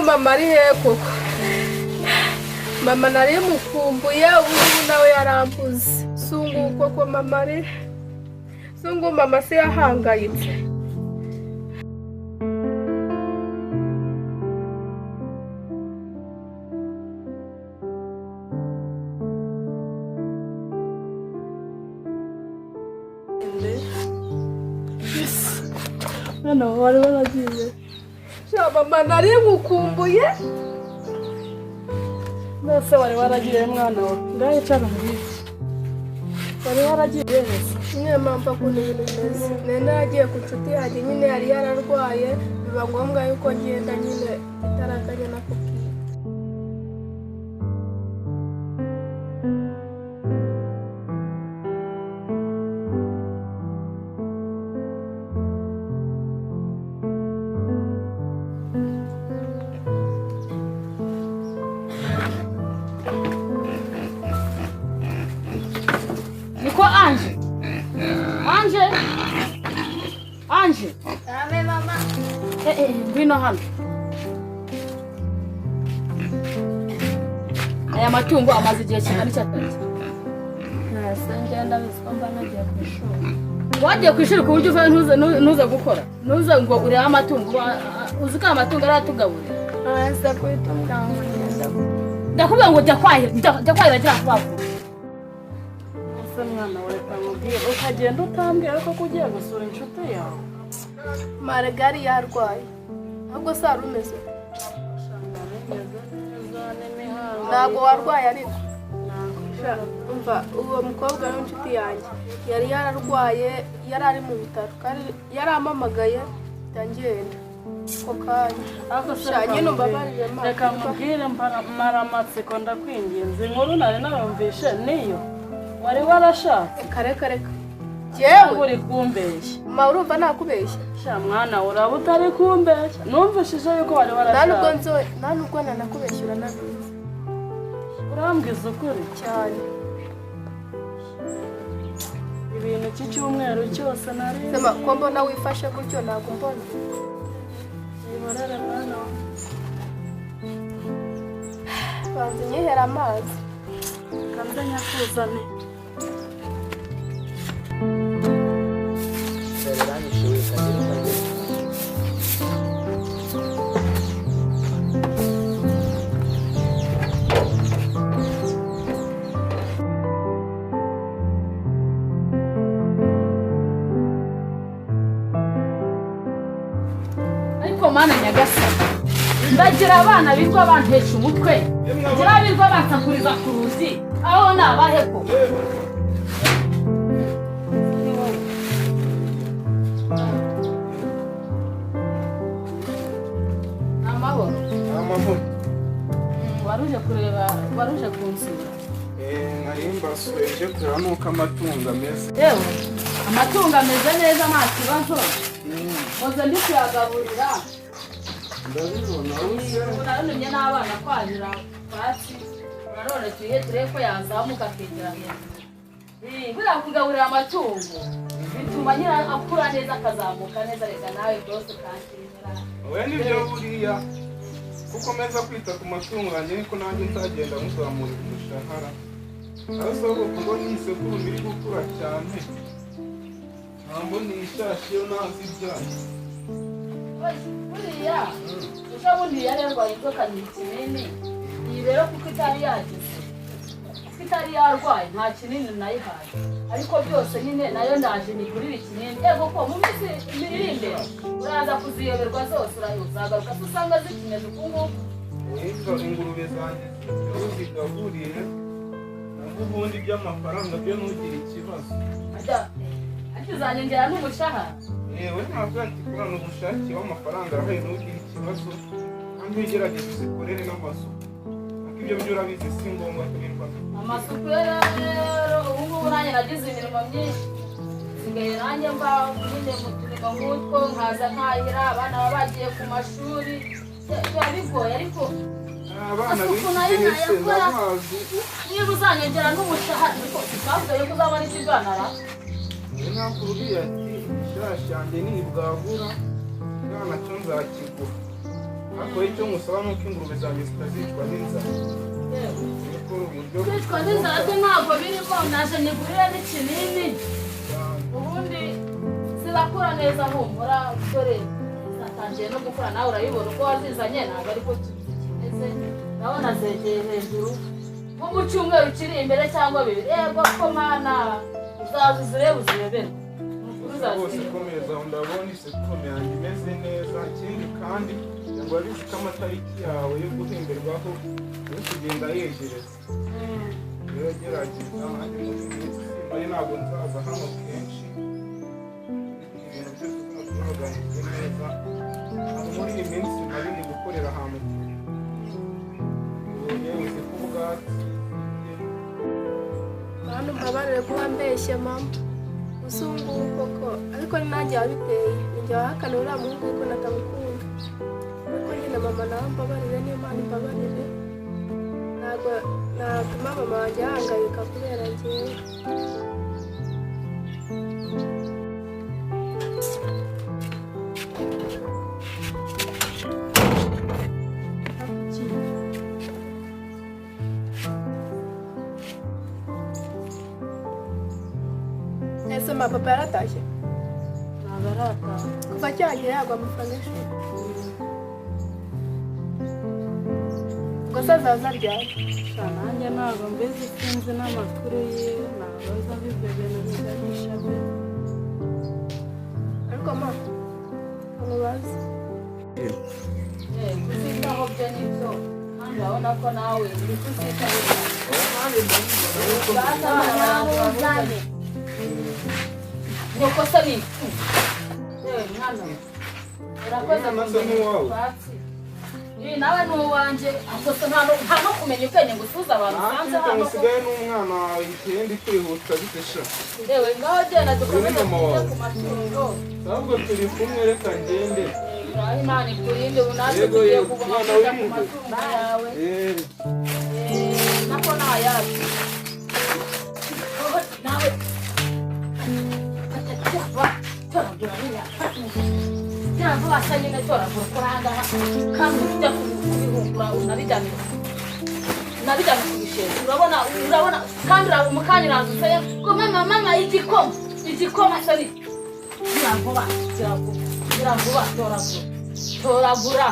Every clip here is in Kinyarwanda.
Ubu mama ari he koko? Mama nari mukumbuye, ubu ngubu nawe yarambuze. Si ubu koko mama ari? Si ubu mama se yahangayitse? Mwana wawe wari waragiye. Sha mama, nari mukumbuye. Mbese wari waragiye, mwana we? Ngaho icara umbwire. Wari waragiye hese? Nyine mpamvu akunda ibintu bimeze, nari naragiye ku nshuti yanjye nyine, yari yararwaye, biba ngombwa yuko ngenda nyine itaraganya nakubwiye. Niko Anje. Anje. Anje. Ame, mama. Eh eh, ngwino hano. Aya matungo amaze igihe kingana iki atarya? Ntase ngenda bizi ko mba nagiye ku ishuri. Wagiye ku ishuri ku buryo uvayo ntuze gukora. Ntuze ngo urebe amatungo, uzi ko aya matungo aratugaburira. Ntaza guhita umbwira ngo ngenda. Ndakubwira ngo jya kwahira, jya kwahira, jya vuba vuba. Ese mwana we, reka nkubwire, ukagenda utambwira ko ugiye gusura inshuti yawe? Maragari yarwaye, ahubwo se wari umeze? Bimeze neza n'imihango. Ntabwo warwaye ariko? Sha, umva, uwo mukobwa w'inshuti yanjye yari yararwaye, yari ari mu bitaro, kandi yarampamagaye mpita ngenda ako kanya. Ariko se Sha, reka nyine nkubwire. umbabarire ma. Reka nkubwire, maramatsiko, ndakwinginze, inkuru nari narumvishe niyo wari warashatse? Reka, reka, reka. Cyangwa Jyewe uri kumbeshya? Ma, urumva nakubeshya? Sha mwana, uraba utari kumbeshya, numvishije yuko wari Nta nubwo warashatse. nzo, nta nubwo nanakubeshya, uranabizi. Urambwiza ukuri? Cyane. Ibintu iki cyumweru cyose nari Sema ko mbona wifashe gutyo, ntabwo mbona. Yihorere, mwana we. Banza unyihera amazi. Kanze nyakuzane. Biranyishe we, kagira umuriro. Ariko Mana nyagasani, ndagira abana birirwa bantesha umutwe, ngira birirwa bansakuriza ku ruzi, aho ni abahe ko? Ni amahoro? Amahoro. Waruje kureba, waruje kunsura? Nari mbasuye nje kureba nuko amatungo ameze. Yewe, amatungo ameze neza, nta kibazo, mpoze ndi kuyagaburira. Ndabibona wese. Ubu narunumye n'abana kwahira utwatsi, nanone tuye turebe ko yazamuka akegera hejuru. Buriya kugaburira amatungo bituma nyine akura neza, akazamuka neza. Reka nawe rwose ukanshimira. Oya, nibyo, buriya kuko ukomeza kwita ku matungo yanjye niko nanjye nzagenda muzamurira umushahara. Aho soko kuko ni isekurume iri gukura cyane, ntabwo ni ishashi yo ntazi ibyayo. Buriya ejo bundi yari yarwaye inzoka, ni ikinini. Iyi rero kuko itari yagize, kuko itari yarwaye, nta kinini nayihaye, ariko byose nyine nayo ndaje nigurire ikinini. Yego, ko mu minsi iri imbere uraza kuziyoberwa zose, uzagaruka se usanga zikimeze uku nguku. Izo ingurube zanjye zibyo zigaburiye, nabwo ubundi by'amafaranga byo ntugire ikibazo. Ariko uzanyongera n'umushahara? Yewe, ntabwo ati kurana ubushake w'amafaranga arahari, ntugire ikibazo, kandi ugerageze uzikorere n'amasuku, ariko ibyo byo urabizi si ngombwa kubirirwa. Amasuku rero, ubu ngubu nanjye nagize imirimo myinshi, nsigaye nanjye mba nyine mu turimo nk'utwo, nkaza nkahira, abana baba bagiye ku mashuri, biba bigoye ariko Abana asuku nayo b'iki gihe se nayakora. Ndabazi. Niba uzanyongera n'umushahara, ariko twavuga yuko uzabona ikiganara. Niyo mpamvu uriya ati ishashi yanjye nibwagura bwana cyo nzakigura. Ariko icyo musaba ni uko ingurube zanjye zitazicwa n'inzara. Kwicwa n'inzara byo ntabwo birimo, naje nigurire n'ikinini ubundi zirakura neza humura. Dore zatangiye no gukura, nawe urabibona uko wazizanye ntabwo ariko kimeze, ndabona zegeye hejuru nko mu cyumweru kiri imbere cyangwa bibiri. Yego ko mana, uzaza uzirebe uzirebere. Rwose komeza, ndabona isekurume yanjye imeze neza. Ikindi kandi ngo urabizi ko amatariki yawe yo guhemberwaho uri kugenda yegereza, rero gerageza nanjye muri iyi minsi simbari, ntabwo nzaza hano kenshi. Ibintu byose tuzabyoroganije neza. Ntabwo muri iyi minsi nari ni gukorera ahantu kure, ubu uzi ko ubwatsi. Hano mbabarire kuba mbeshya mama, gusa ubu ngubu koko ariko ni nanjye wabiteye, ninjye wahakana uriya muhungu kuko natamukunda. Ariko nyine mama nawe mbabarire, n'Imana imbabarire, ntabwo natuma mama wanjye ahangayika kubera njyewe. Ese ma papa yaratashye? Ntabwo arataha. Kuva cyagiye yagwa amafaranga y'ishuri. Ubwo se azaza ryari? Sha nanjye ntabwo mbizi, sinzi n'amakuru yiwe, ntabwo azi aho ibyo bintu biganisha be. Ariko ma ntamubazi. Kuzitaho byo nibyo, kandi urabona ko nawe uri kuzitaho. Nyoko se ni yewe mwana we, urakoze kumenya utwatsi. Ibi nawe ni uwanjye, ariko nta no kumenya ubwenge ngo usuze abantu usanze hano. Usigaye n'umwana wawe ikindi kwihuta bite sha? Yewe ngaho genda dukomeze twite ku matungo. Ntabwo turi kumwe, reka ngende. Ngaho Imana ikurinde, ubu natwe tugiye kuguma kwita ku matungo yawe. Nako ni ayacu. Nawe toragura asa nyine, toragura ukora ahangaha kandi ujya kubihungura unabijyane kubishesha. Urabona urabona kandi mukanya uraza usaya ngo mama mama igikoma igikoma asa ni gira vuba gira vuba gira vuba, toragura toragura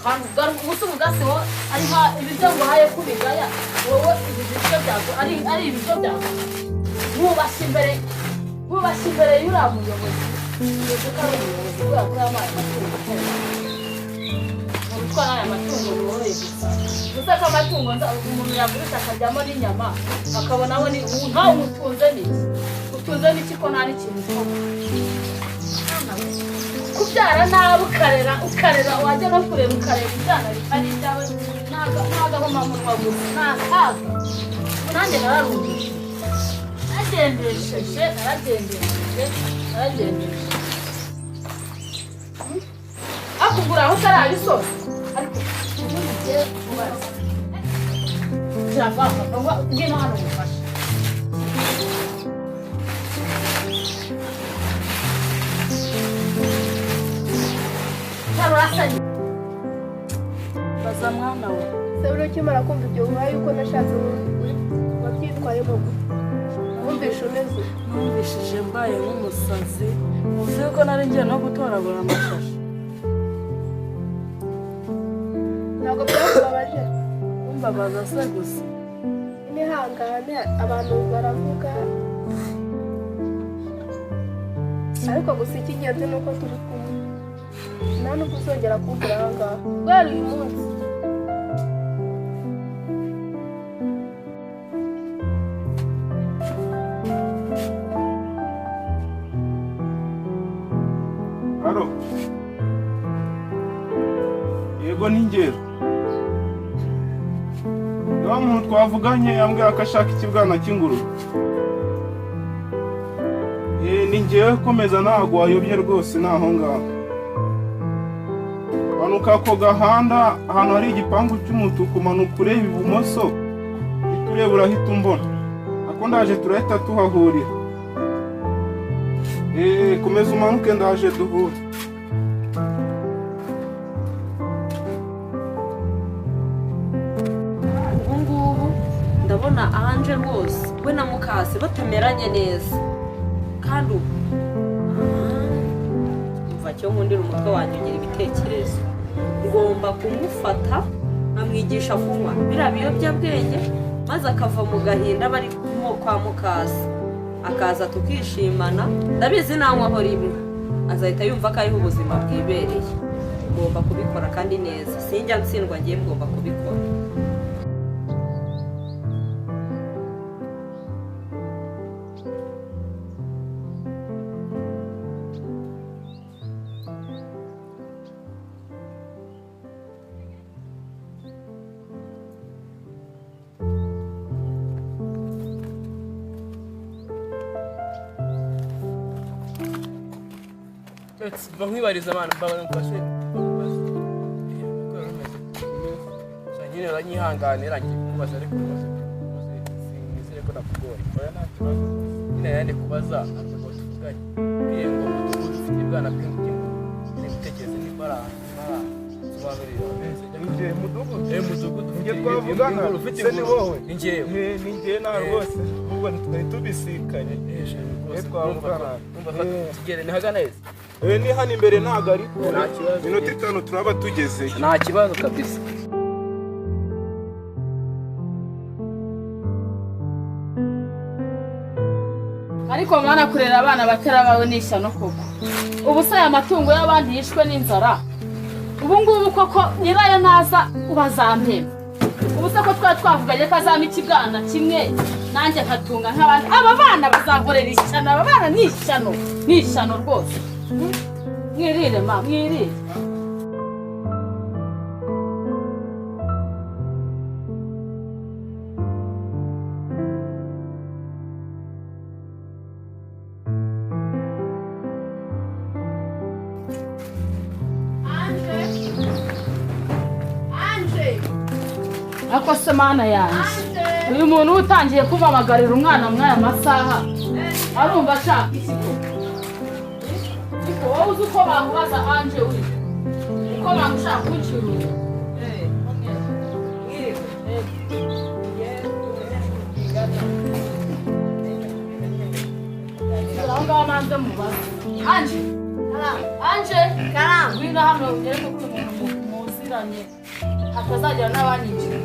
kandi ubusa ubwatsi wowe ari nka ibiryo nguhaye kubigaya wowe, ibi biryo byawe ari ibiryo byawe. Wubashye imbere, wubashye imbere y'uriya muyobozi, uzi ko ari umuyobozi kubera ko yabaye amatungo, gutwara aya matungo yoroye gusa. Gusa ko amatungo umuntu yagurisha akajyamo n'inyama akabonamo ni nkawe utunze n'iki, utunze n'iki ko nta n'ikintu ukora. Kubyara nabi ukarera ukarera, wajya no kureba ukareba ibyana bitari ibyawe, n'agahomamunwa gusa, ni akaga. Nanjye nararumvise, naragendesheje naragendesheje naragendesheje akugura aho utarabisoza, ariko ubundi ugiye kubaza kirava ngwino hano ngufashe. Baza mwana we. Se buriya ukimara kumva ibyo ubaye yuko nashatse wabyitwayemo gute? Wumvishe umeze? Numvishije mbaye nk'umusazi, uzi yuko nari ngiye no gutoragura amashashi. Ntabwo byakubabaje? Kumbabaza se gusa. Nihangane, abantu baravuga, ariko gusa icy'ingenzi ni uko turi kumwe, nta nubwo uzongera kumbura aha ngaha guhera uyu munsi. Halo. Yego ni ngero. Wa muntu twavuganye yambwira ko ashaka ikibwana cy'ingurube. Ni ngewe, komeza ntabwo wayobye rwose, ni aho ngaho. Manuka ako gahanda ahantu hari igipangu cy'umutuku, manuka ureba ibumoso, uhita ureba urahita umbona. Ako ndaje turahita tuhahurira. Komeza umanuke ndaje duhure. Ndabona Anje rwose we na mukase batameranye neza, kandi ubu umva cyo nkundira umutwe wanjye ugira ibitekerezo. Ngomba kumufata nkamwigisha kunywa biriya biyobyabwenge, maze akava mu gahinda bari kwa mukase, akaza tukishimana. Ndabizi nanywaho rimwe azahita yumva ko ariho ubuzima bwibereye. Ngomba kubikora kandi neza, sinjya ntsindwa, ngiye ngomba kubikora. Nkwibariza abana mfashe nyine, uranyihanganira ngiye kukubaza, ariko rwose sinizere ko nakugora. Oya, nta kibazo. Nyine yandi kubaza ngo tuvuganye, mbwiye ngo mudugudu ufite ubwana bw'inguru, nyine gutekereza niba ari ahantu sobanurira. Ni mudugudu? Eh, mudugudu. Njye twavugana ufite se ni wowe? Ni njyewe. Ni njye nta rwose, ubwo ntitwari tubisikanye. Rwose Twavugana. Tugere ni hagana heza. Ni hano imbere, ntabwo ari kure. Nta kibazo. Minota 5 turaba tugezeyo. Nta kibazo kabisa. Ariko mwana, kurera abana batera bawe ni ishyano koko. Ubu se aya matungo y'abandi yishwe n'inzara ubu ngubu koko, nyirayo naza ubazampemba? Ubu se ko twari twavuganye ko azampa ikibwana kimwe nanjye nkatunga nk'abandi, aba bana bazankorera ishyano. Aba bana ni ishyano, ni ishyano rwose. Mwirire ma, mwirire. Anje, Anje! Ariko se mana yanjye, uyu muntu utangiye kumpamagarira umwana muri aya masaha arumva ashaka iki koko? Ariko wowe uzi uko bamubaza Anje, uri uko bamushaka kuncira ubu? Aho ngaho manze mubaze. Anje, Anje, ngwino hano ugereke ko uyu muntu muziranye, hatazagira n'abanyinjira.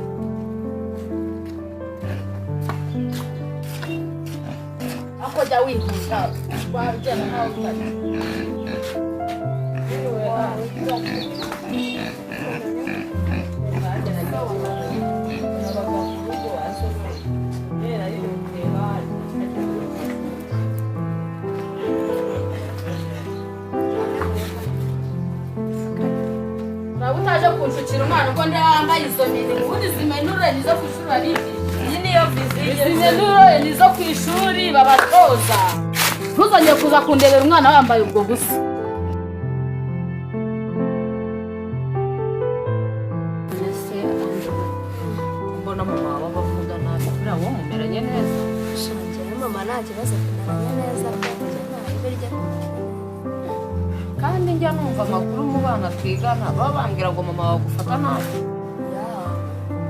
Ako jya wihuta, wagenda nkaho utari. Uraba utaje kunshukira umwana ubwo ndiba wambaye izo mini, ubundi zimenure nizo ku ishuri barigisha. Iyi niyo viziyo. Izi menure nizo ku ishuri babatoza. Ntuzongere kuza kundebera umwana wambaye ubwo busa. Ese mbona mama wawe abavuga nabi, buriya wowe mumeranye neza? Njyewe mama nta kibazo, tumeranye neza pe, njye nta ribi rye, tumeranye neza. Kandi njya numva amakuru mu bana twigana, baba bambwira ngo mama wawe agufata nabi. Ya,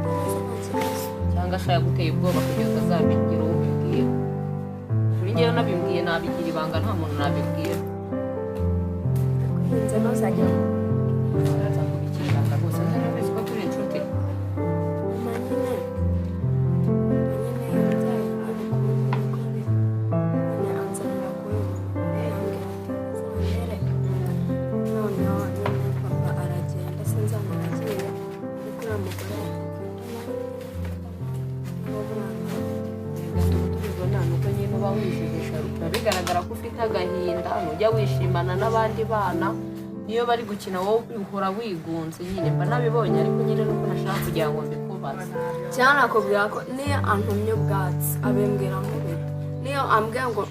neza, nta kibazo. Cyangwa ashaka guteye ubwoba kugira utazabigira uwo ubibwira. Kuri njyewe nabimbwiye nabigira ibanga, nta muntu nabibwira. Ndakwinginze ntuzajya. Nzakubikira ibanga rwose, nzi ko turi inshuti. Mama nyine yabyaye n'ubukungu n'umugore nyine anzanira kuri uyu mugore, arambwira ati uzandere. Noneho nyine papa aragenda, sinzi ahantu yagiye, ariko uriya mugore afata nabi n'uwo mwana. Reka tuba tubibona nuko nyine uba wijijisha, biba bigaragara ko ufite agahinda, ntujya wishimana n'abandi bana, niyo bari gukina wowe uhora wigunze. Nyine mba nabibonye, ariko nyine nuko nashaka kugira ngo mbikubaze. Cyangwa nakubwira ko niyo antumye ubwatsi abimbwira nkubita, niyo ambwiye ngo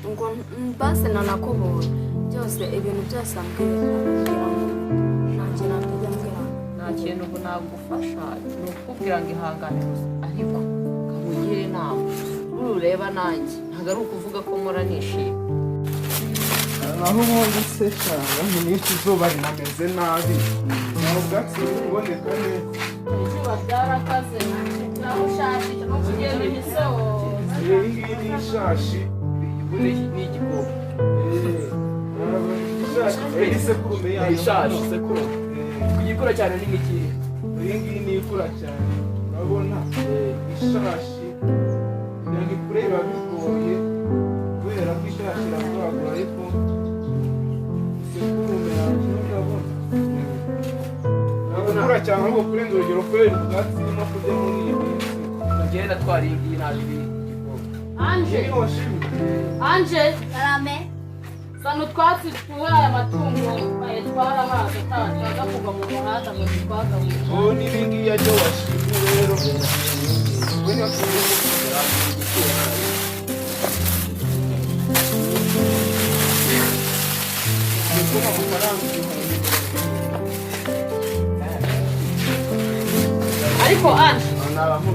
mbase nanakubonye, byose, ibintu byose ambwiye abimbwira nkubita, nta kintu atajya ambwira. Nta kintu ubu nagufasha, ni ukukubwira ngo ihangane gusa, ariko kamugire inama. Ureba nanjye ntabwo ari ukuvuga ko mpora nishimye. Naho ubundi se cyangwa ni nyinshi, izuba rinameze nabi, nta ubwatsi buri kuboneka neza. Izuba ryarakaze. Uramushakisha no kugenda imisozi. Iyi ngiyi ni ishashi. Ubundi ni igikoko. Ishashi ni isekurume yayo. Ishashi isekurume. Kugikura cyane ni nk'ikihe? Iyi ngiyi ni ikura cyane. Urabona ishashi kugira ngo ikure biba bigoye kubera ko ishashi irabwagura, ariko isekurume yanjye urabona ikura cyane ahubwo kurenza urugero kubera ubwatsi irimo kurya muri iyi minsi. Ngenda twara iyi ngiyi ntabwo iri igikoko. Anje, Iyi ni washimye. Anje, Karame. Zana utwatsi tuwe aya matungo twarahaze ataza kuva mu muhanda ngo twagaburire. Ubu ni ibi ngibi ajya washimye rero. We niyo tuzi. Ni amafaranga 1000. Ariko Anje,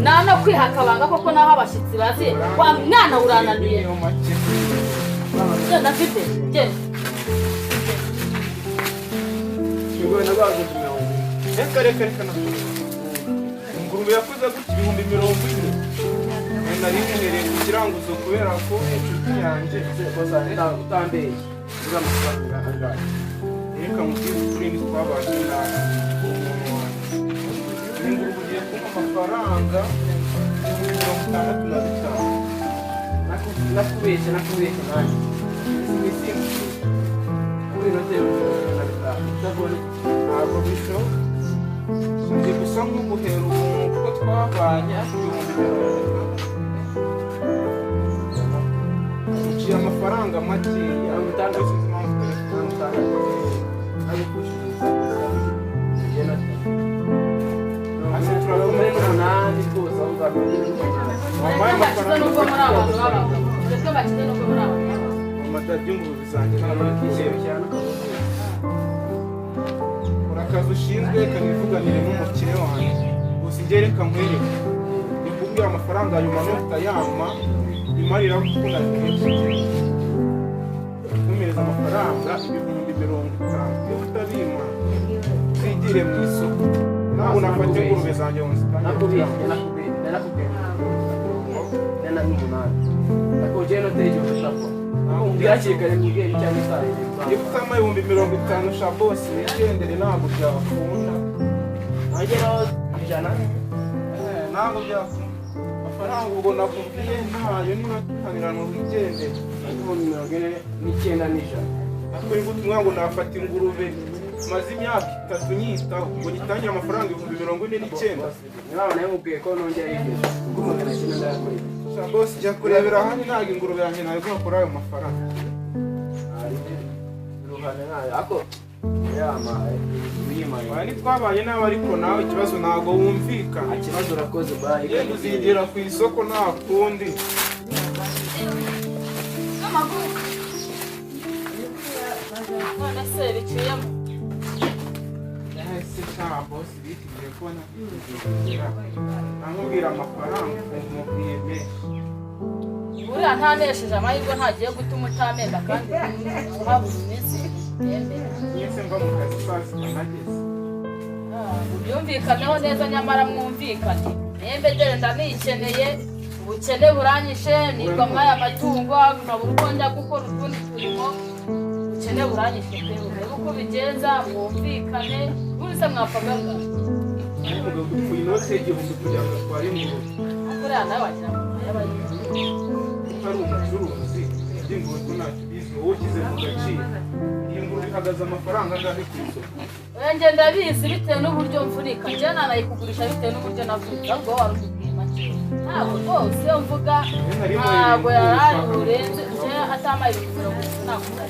nta no kwiha akabanga koko naho abashyitsi bazi wa mwana urananiye. Niyo make. Genda mfite, genda. Ingurube nabaguze 40. Reka reka reka nakubwira. Ingurube yakuze gutya 40000. Nari nkeneye ku kiranguzo kubera ko inshuti yanjye Utambeshye. Uriya mafaranga angahe? Reka mubwire ukuri ntitwabanye nabi. Umuntu wanjye. Ingurube ugiye kumpa amafaranga 65,000. Nakubeshye nakubeshye nanjye. Simisimu. Kuri inote 55,000. Utabona Ntabwo bishoboka. Ndi gusa nk'uguhera ubuntu kuko twabanye hafi 60,000. Uciye amafaranga makeya. 60. Sinzi impamvu utari 60. Nagupfushiriza. Ngenda. Hasi turabona 48 rwose aho ngaho. Wampaye Mureke bakize amafaranga nubwo muri abantu b'abagabo. Mureke bakize nubwo muri abantu b'abagabo. Amadadi y'ingurube zanjye ntabwo Ikintu nakishyuye. cyane ukavuga. Kora akazi ushinzwe kanivuganire n'umukire wanjye. Gusa njye reka nkwereke. Nikubwira amafaranga nyuma nutayampa imarira gukunda kenshi. Ntumereze amafaranga 50,000. Iyo utabimpa twigire mu isoko. Ntabwo nafata ingurube zanjye ngo nzitangire Nakubeshye gucuruza. nakubeshye nakubeshye. 48. Nakubwiye inote y'igihumbi ushaka. Nakubwiye hakiri kare mbwiye cyangwa isaha. Niba utampa 50,000 sha bosi wigendere ntabwo byakunda. Nageraho 100. Ntabwo byakunda. Amafaranga ubwo nakubwiye ntayo niba tuhanirana wigendere. 49,100. Ariko ni gute umwana ngo nafata ingurube maze imyaka 3 nyitaho ngo nyitangire amafaranga 49,000. Niba nawe mubwiye ko nongera yigeze. Ubwo 900 ndayakoreye. Sha bosi jya kurebera ahandi ntabwo ingurube yanjye nayiguha kuri ayo mafaranga. Ruhane ntayo. Ako yamaye. Uyimaye. Oya ntitwabanye nabi ariko nawe ikibazo ntabwo wumvikana. Ikibazo urakoze bayi. Yenda uzigira ku isoko nta kundi. None se biciyemo. Ese sha bosi bikigiye kubona namubwira amafaranga umubwiye menshi. Buriya ntanesheje amahirwe ntagiye gutuma utamenda kandi uhabura iminsi utembe. Mwese mva mu kazi saa sita nageze. Byumvikaneho neza nyamara mwumvikane. Nembe dore ndanikeneye ubukene buranyishe nirwa mwaya matungo nkabura uko njya gukora utundi turimo. Ubukene buranyishe pe urebe uko ubigenza mwumvikane buriya mwapfaga ngana. Umugabo ku inote y'igihumbi kugira ngo atware ingurube. Buriya nawe wagira ngo ntayabayizi. Kuko ari umucuruzi iby'ingurube ko ntacyo ubizi wowe ushyize mu gaciro. Iyi ngurube ihagaze amafaranga angahe ku isoko? Oya njye ndabizi bitewe n'uburyo mvunika njye nanayikugurisha bitewe n'uburyo navunitse ahubwo wowe wari utubwiye make. Ntabwo rwose iyo mvuga ntabwo yarari burenze njye atamaye 50,000 nakugura.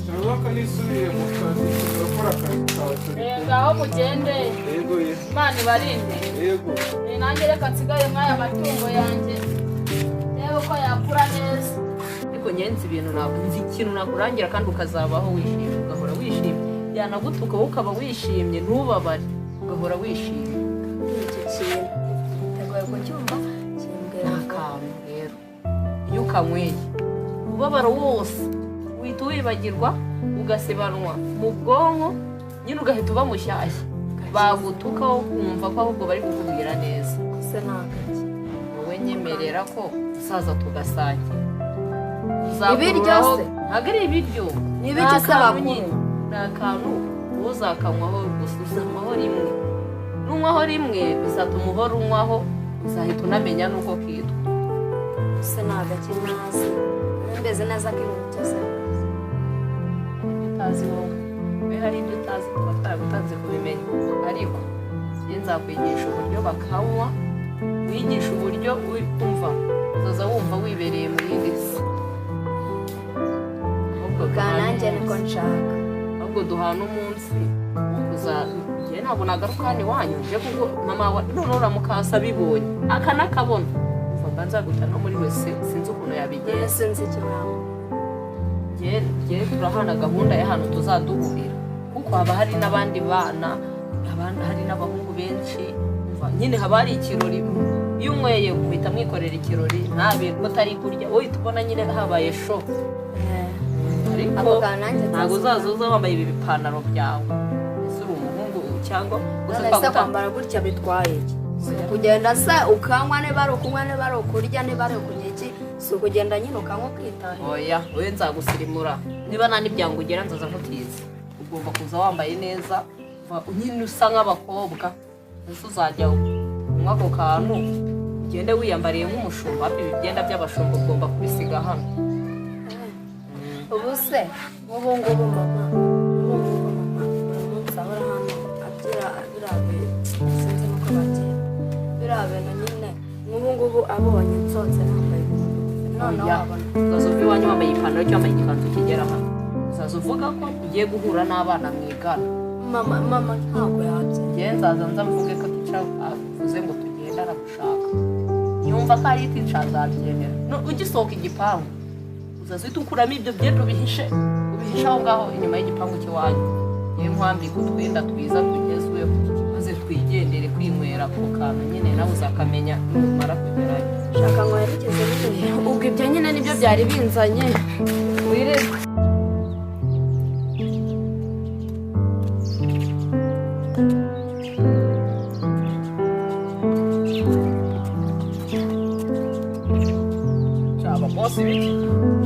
Shabuka nisubire mu kazi turakora akazi kawe turi kumwe. Ngaho mugende. Yego ye. Imana ibarinde. Yego. Nanjye reka nsigaye mw'aya matungo yanjye ndebe uko yakura neza. Ariko ngenzi ibintu ntabwo nzi ikintu nakurangira kandi ukazabaho wishimye ugahora wishimye yanagutuka wowe ukaba wishimye ntubabare ugahora wishimye. Icyo kintu niteguye kucyumva kimbwira Ni akantu rero iyo ukanyweye umubabaro wose uhita wibagirwa ugasibanwa mu bwonko nyine ugahita uba mushyashya bagutukaho kumva ko ahubwo bari kukubwira neza. Se ni akaki? nkwemerera ko uzaza tugasangira. Ibiryo se? Ntabwo ari ibiryo. Ni ibiki se akantu bakuru? Nyine ni akantu uzakanywaho gusa, uzanywaho rimwe. Nunywaho rimwe bizatuma uhora unywaho, uzahita unamenya n'uko kitwa. Se ni agaki ntazi? Mbeze neza ko ibintu byose bizi. Ibyo utazi wowe, we hari ibyo utazi tuba twaragutanze kubimenya, ariko njye nzakwigisha uburyo bakanywa, wigisha uburyo umva uzaza wumva wibereye mu yindi si. Ahubwo Bwa duhana nanjye niko umunsi. nshaka. Ahubwo duhana umunsi wo kuza. Njye ntabwo nagaruka hano iwanyu nje kuko mama wa none uramukasa abibonye akanakabona, umva nzaguta no muri wese, sinzi ukuntu None yabigenza. sinzi icyo wampa. Njye turahana gahunda y'ahantu tuzaduhurira, kuko haba hari n'abandi bana, hari n'abahungu benshi. Umva nyine haba hari ikirori, iyo unyweye uhita mwikorera ikirori, nta bintu mutari kurya, wowe uhita ubona nyine habaye show. Ariko Ako kantu nanjye ntabwo nzaza. uzaza uza wambaye ibi bipantaro byawe. Ese uri umuhungu cyangwa gusa? None se kwambara gutya bitwaye iki? Si ukugenda se ukanywa, niba ari ukunywa, niba ari ukurya, niba ari ukunywa iki, si ukugenda nyine ukanywa ukitahira? Oya, wowe nzagusirimura. Niba nta n'ibyango ugera, nzaza nkutiza. Ugomba kuza wambaye neza, nyine usa nk'abakobwa. Ese uzajya unywa ako kantu ugende wiyambariye nk'umushumba? Hafi ibi byenda by'abashumba ugomba kubisiga hano. Ubu se nk'ubu ngubu mama, nk'ubu ngubu mama buri munsi ahora hano abyira biriya bintu, sinzi nuko babyita biriya bintu nyine. Nk'ubu ngubu abonye nsohotse nambaye ibintu bigufi, noneho Oya. wabona Uzaza uva iwanyu wambaye ipantaro cyangwa wambaye igikanzu kigera hano, uzaza uvuga ko ugiye guhura n'abana mwigana. Mama, mama ntabwo yabyina. Njye nzaza nza mvuge ko tica avuze ngo tugende aragushaka. Yumva ko ari tica azabyemera. No, ugisohoka igipangu uzaza uhita ukuramo ibyo byenda, ubihishe, ubihishe aho ngaho inyuma y'igipangu cy'iwanyu. Yewe nkwambika utwenda twiza tugezweho, maze twigendere kwinywera ku kantu nyine, nawe uzakamenya numara kugerayo. Shaka ngo yerekeze nyine. Ubwo ibyo nyine nibyo byari binzanye, wirirwe. Shaba bosi, biki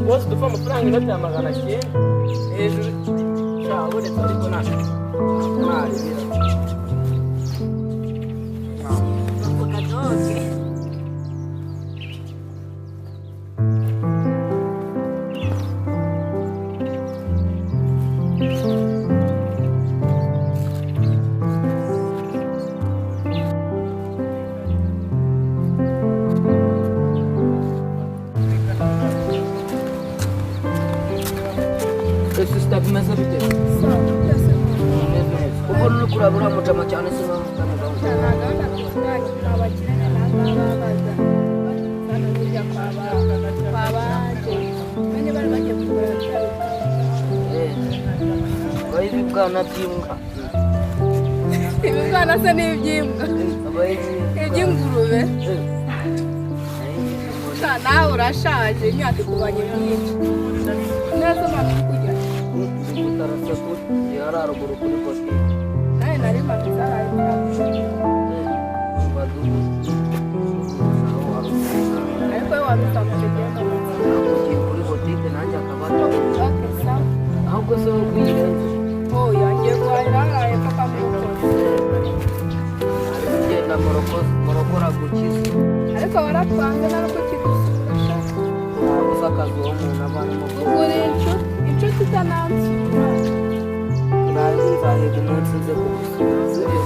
bosi, dupfa amafaranga inoti ya 900 hejuru shabonetse, ariko nta ntaribira. Bavuga doge. Sister, bimeze bite? Bimeze neza. Ubona uri kuraba uriya mujama cyane se nawe ufitanye gahunda? Nta gahunda dufitanye, ni abakire n'ahangaha baza hano hirya kwa ba Jay. Bene bari bagiye kugura bya Eh, abaye ibibwana by'imbwa. Ibibwana se ni iby'imbwa? Abaye iby'imbwa. Iby'ingurube. Eh, Sha, nawe urashaje, imyaka ikubanye myinshi. Neza mama uri kujya? Ndi gutarasa kuri hari haruguru kuri botike. Nawe nari manutse hariya. Ariko we wari usamutse, genda manutse. Ugiye kuri botike nanjye akaba Okay, sawa. Ahubwo se wowe kuyirenze? Oya, ngiye guhahira hariya hepfo kamukoze. Ari kugenda murokora gukiza. Ariko waratwanze nawe ko kidusura sha. Ntabwo uzi akazi uwo muntu aba arimo. Ugura inshuti, inshuti itanansura. Nawe nzahega umunsi nze kugusura, sibyo?